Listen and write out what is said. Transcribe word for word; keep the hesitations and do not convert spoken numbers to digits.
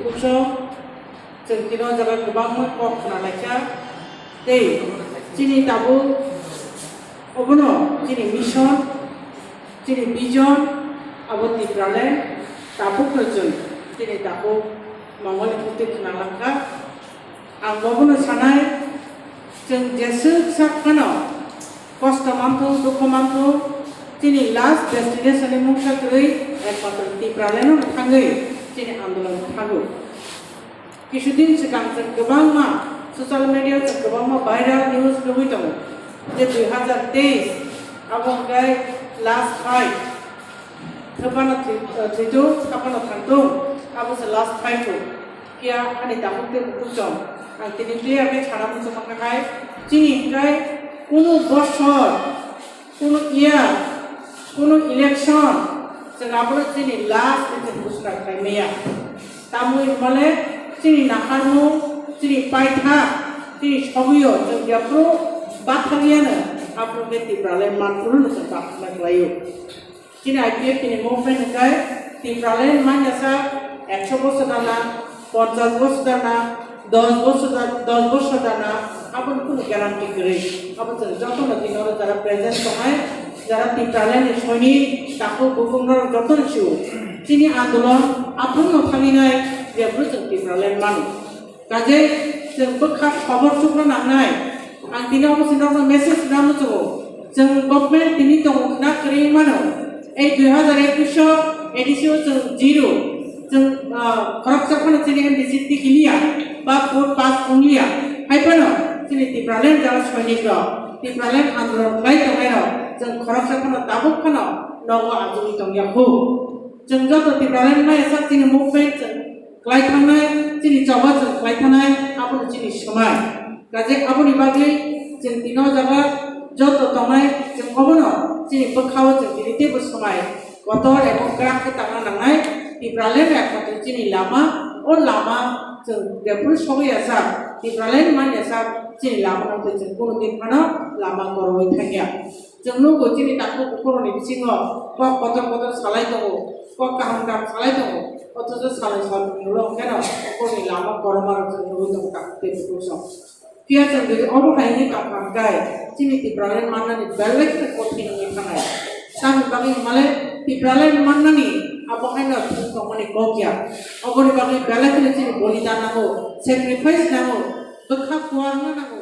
Buso, chwng tino jaga kwbangma kok khna laikha. Tei chini tabuk obono chini mission, chini vision abo Tipraland tabukno chwng chini tabuk Mongolni phuti khna langkha. Ang bobono sanai, chwng jeswk sak phano kosto manthung, dukho manthung, chini last destination ni mungsa kwrwi ekmatro Tipraland no thangwi chini andolon thango. Kisudin swkang chwng kwbangma social media chwng kwbangma viral news nugwi tongo je dui hazar teis abo hwnkhe last fight. Thwphano thwi-, thwithung, saphano thangthung, abo se last fight o. Phiya ani takhuk tei bukhuk chwng, ang tini clear khe sana muchungma kha hai, chini hwnkhe kunu bosor, kunu year, kunu election, chwng abono chini last khe chwng buchna khlai maya. Tamwi hwnmale chini naharmung, chini paithak, chini sogwi-o chwng jephru bathang yano, aphuru khe Tipraland manphuru no chwng bathang khlai-o. Chini I P F T ni movement hwnkhe Tipraland manya sa ekso bosor dana, ponchas bosor dana, dos bosor da-, dos bosor dana, aboni kunu guarantee kwrwi. Abo chwng jotono tini oro jara present tongnai, jara Tipraland ni soini takhuk bukhuk norok jotono sio. Chini andolon aphangno thanginai jephru chwng Tipraland mano. Kaje chwng bwkha khobor chukna nangnai. Ang tini obo chwng nokno message rwna muchungo. Chwng government tini tongo khna kwrwi mano. Ei dui hazar ekush o A D C o chwng zero. Chwng, ah, khoroksa phano chini M D C tikiliya ba vote pass wngliya. Hai phano chini Tipraland jala soinik rok, Tipraland andolon khlai tongnai rok, chwng khoroksa phano tabuk phano nogo achugwi tongya khu. Chwng joto Tipraland maya sak chini movement chwng khlai thangnai, chini choba chwng khlai thangnai, abono chini swmai. Kaje aboni bagwi chwng tino jaga joto tongnai, chwng obono chini bwkhao chwng tini teibo swmai kotor ebong kwrak khe tangna nangnai. Tipraland ekmatro chini lama, o lama chwng jephru sogwi ya sak, Tipraland man ya sak, chini lama no tei chwng kunu din phano lama koroi thangya. Chwng nugo chini takhuk bukhukrokni bisingo kok kotor kotor salai tongo, kok kaham kaham salai tongo, othocho salai salmung ulo hwnkhe no bukurni lama kotorma rok chwng nugwi tongo takhuk tei bukhuk song. Phiya chwng jodi obo hai wngwi tongkha hwnkhe chini Tipraland mannani belai kheno kothin wngwi thangnai. Tamni bagwi hwnmale Tipraland mannani abo haino thung tongmani kok ya. Oboni bagwi belai kheno chini bolidan nango, sacrifice nango, bwkha kuarna nango.